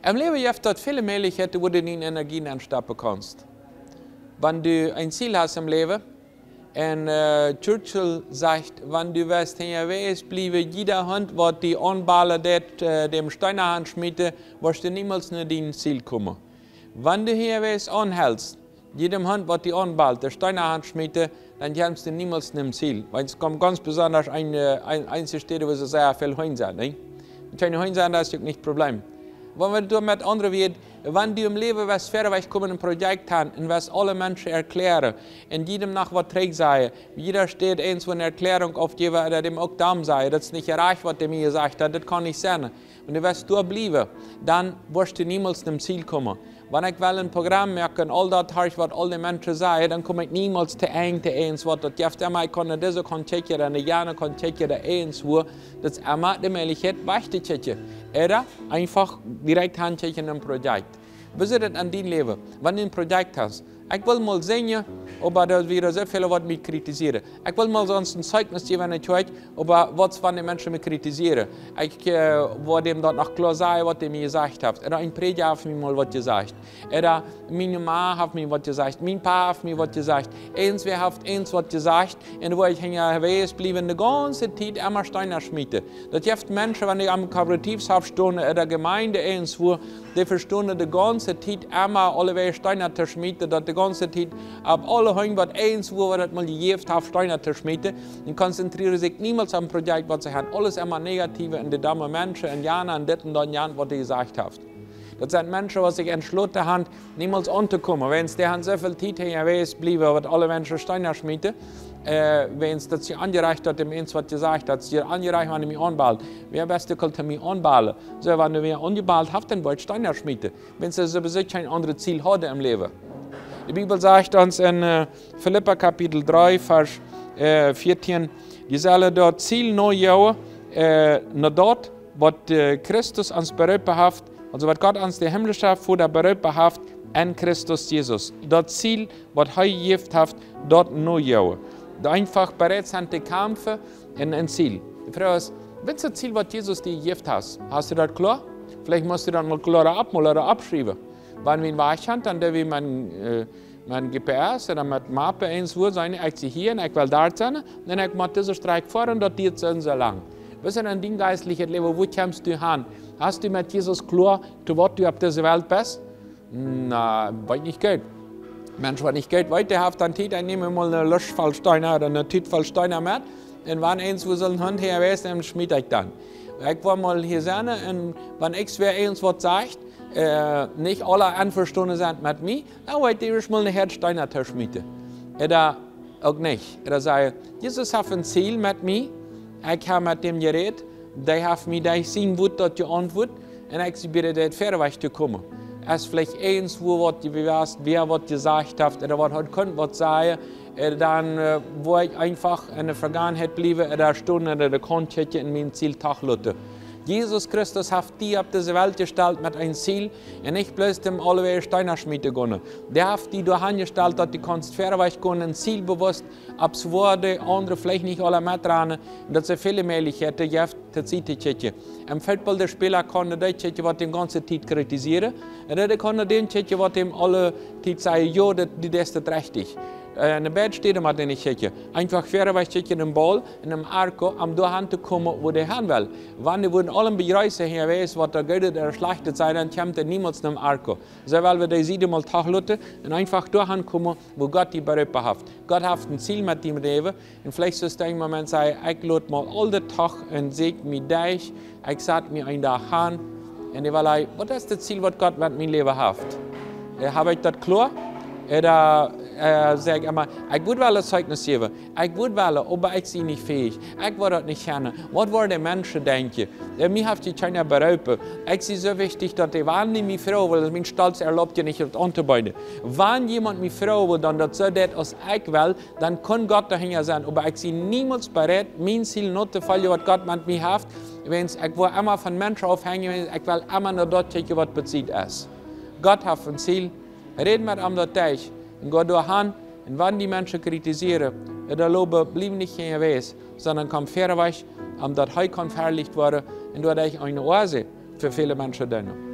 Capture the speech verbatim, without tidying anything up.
Em Läwen jeft daut väle Mäajlichkjeiten, wua du diene Energie nenstoppen kaust. Wan du een Ziel hast em Läwen, un äh, Churchill sajcht, wan du woascht hinjawäajes bliewen, jieda Hunt, waut die aunbalt, deit äh, däm Steena hanschmieten, woascht du niemols no dien Ziel komen. Wan du hinjawäajes aunhelst, jiedem Hunt, waut die aunbalt, dän Steena hanschmieten, dan kjemst du niemols nom Ziel. Wiels et kjemt gaunz besonda een, äh, een, eenje Städen, wua see sea väl Hunj sent, nä? Wan kjeene Hunj sent, daut es uk nich Problem. Wan wie doa met aundre Wieed, wan du em Läwen woascht wieda wajchkomen, een Projekt han, un woascht aule Menschen erkjläaren, un jiedem noch waut trigjsajen, jieda Städ eent, wua ne Erkjläarunk aufjäwen, ooda däm uk dan sajen, daut es nich rajcht, waut dee mie jesajcht haft, daut kaun nich sennen. Wan du woascht doa bliewen, dan woascht du niemols nom Ziel komen. Wan ekj well een Program moaken, aul daut horch, waut aul de Menschen sajen, dan kom ekj niemols to Enj to eent, waut daut jeft. Emma, ekj kaun no dise Kaunt kjikjen, no jane Kaunt kjikjen, no eent, wua, daut es emma de Mäajlichkjeit wajch to kjikjen. Ooda eefach direkt han kjikjen no een Projekt. Woo es daut en dien Läwen, wan du een Projekt hast? Ekj well mol sinjen, oba doa wieren soo väle, waut mie kritisieren. Ekj well mol soo een Zeichnis jäwen en de Kjoakj, oba waut wan de Menschen mie kritisieren? Ekj äh, woa däm daut noch kloa sajen, waut dee mie jesajcht haft. Ooda een Prädja haft mie mol waut jesajcht. Ooda miene Ma haft mie waut jesajcht. Mien Pa haft mie waut jesajcht. Eent, wäa haft eent waut jesajcht. Un wua ekj hinjawäajes bliewen, de gaunze Tiet emma Steena schmieten. Daut jeft Menschen, wan dee aum Kooperativhoff stonen, ooda Jemeent, eent, wua, dee vestonen de gaunze Tiet emma aulewäajes Steena to schmieten, daut de gaunze Tiet opp aule Hunj, waut eent, wua daut mol jejäft haft, Steena to schmieten, un konzentrieren sikj niemols aum Projekt, waut see han. Aules emma negative un de domme Menschen un jana un dit un dan jan, waut dee jesajcht haft. Daut sent Menschen, waut sikj entschloten han, niemols auntokomen. Wiels dee han soo väl Tiet hinjawäajes bliewen, waut aule Menschen Steena schmieten. Äh, wiels daut see aunjerecht, daut däm eent waut jesajcht haft, see aunjerecht, wan dee mie aunbalt. Wäa best du, kaust mie aunbalen? Soo, wan dee mie aunjebalt haft, dan woa ekj Steena schmieten. Wiels see sowieso kjeen aundret Ziel hauden em Läwen. De Bibel sajcht ons en äh, Filippa Kapitel dree, Varsch äh, vieetieen, dee sellen daut Ziel nojoagen, äh, no daut, waut äh, Christus ons beroopen haft, aulsoo waut Gott ons, de himlische Voda, beroopen haft en Christus Jesus. Daut Ziel, waut hee jejäft haft, daut nojoagen. Daut eefach bereit sennen to kjamfen un een Ziel. De Froag es, waut es daut Ziel, waut Jesus die jejäft haft? Hast du daut kloa? Veleicht motst du daut mol kloara oppmolen ooda oppschriewen. Wan wie een Wajch han, dan doo wie met äh, met G P S ooda met Mappen eent, wua sennen, ekj sie hia un ekj well doa sennen, un ekj mott dise Strakj foaren, daut diet soo un soo lang. Waut es en dien jeistlichet Läwen, wua kjemst du han? Hast du met Jesus kloa, to waut du opp dise Welt best? Na, weet nich goot. Mensch, waut nich goot weet, dee haft dan Tiet, ekj näm mol eene Losch voll Steena ooda eene Tut voll Steena met. Un wan eent, wua soo een Hunt hinjawäajes, dan schmiet ekj dan. Ekj woa mol hia sennen, un wan ekj wäa eent waut sajcht, äh, nich aule envestonen sent met mie, dan woa ekj ieescht mol ne Häad Steena to schmieten. Ooda uk nich. Ooda sajen, Jesus haft een Ziel met mie. Ekj hab met däm jerät. Dee haft mie derch sien Wuat daut jeauntwuat. Un ekj sie bereit, wieda wajchtokomen. Es veleicht eent, wua waut jewast, wäa waut jesajcht haft, ooda waut haud kunt waut sajen, äh, dan äh, woa ekj eefach en de Vergangenheit bliewen, ooda stonen ooda de Kaunt kjikjen un mien Ziel toch loten. Jesus Christus haft die opp dise Welt jestalt met een Ziel un nich bloos om aulewäajes Steena schmieten gonen. Dee haft die doahan jestalt, daut du kaust wieda wajchgonen un zielbewusst opp Wieed, aundre veleicht nich aule metranen, un daut see väle Mäajlichkjeiten jeft, to Sied to kjikjen. Em Football, de Späla kaun no dee kjikjen, waut dee gaunze Tiet kritisieren, un dee kaun no dän kjikjen, waut dee aule Tiet sajen, jo, daut, du deist daut rajcht. Äh, en beid Städen mott eena kjikjen. Eefach wieda wajchkjikjen, dän Baul un dän Arco, om doahan to komen, wua dee han well. Wan dee wudden aule bejreessen, hia wees, waut doa Goodet ooda Schlajchtet sent, dan kjemt dee niemols nom Arco. Soo well wie dee Sied mol toch loten un eefach doahan komen, wua Gott die beroopen haft. Gott haft een Ziel met dien Läwen. Un veleicht sust du een Moment sajen, ekj lot mol aul daut doch un säkj mie derch, ekj sat mie een Dach han. Un ekj well, waut es daut Ziel, waut Gott met mien Läwen haft? Äh, hab ekj daut kloa? Ooda äh, saj ekj emma, ekj wudd well een Zeichnis jäwen, ekj wudd well, oba ekj sie nich fäich, ekj wudd daut nich kjennen, waut woaren de Menschen denkjen? Äh, mie haft je kjeena beroopen. Ekj sie soo wichtich, daut dee, wan dee mie froagen wellen, mien Stolz erlaubt je nich, daut auntobeeden. Wan jemaunt mie froagen well, dan daut soo deit, aus ekj well, dan kaun Gott doahinja sennen. Oba ekj sie niemols bereit, mien Ziel notofoljen, waut Gott met mie haft. Wiels ekj woa emma von Menschen aufhenjen, wiels ekj well emma no daut kjikjen, waut besied es. Gott haft een Ziel. Räd met am daut derch un go doahan. Un wan die Menschen kritisieren ooda lowen, bliew nich hia wees, sonda komm wieda wajch, om daut hee kaun verherrlicht woaren un doaderch eene Oase fa väle Menschen doonen.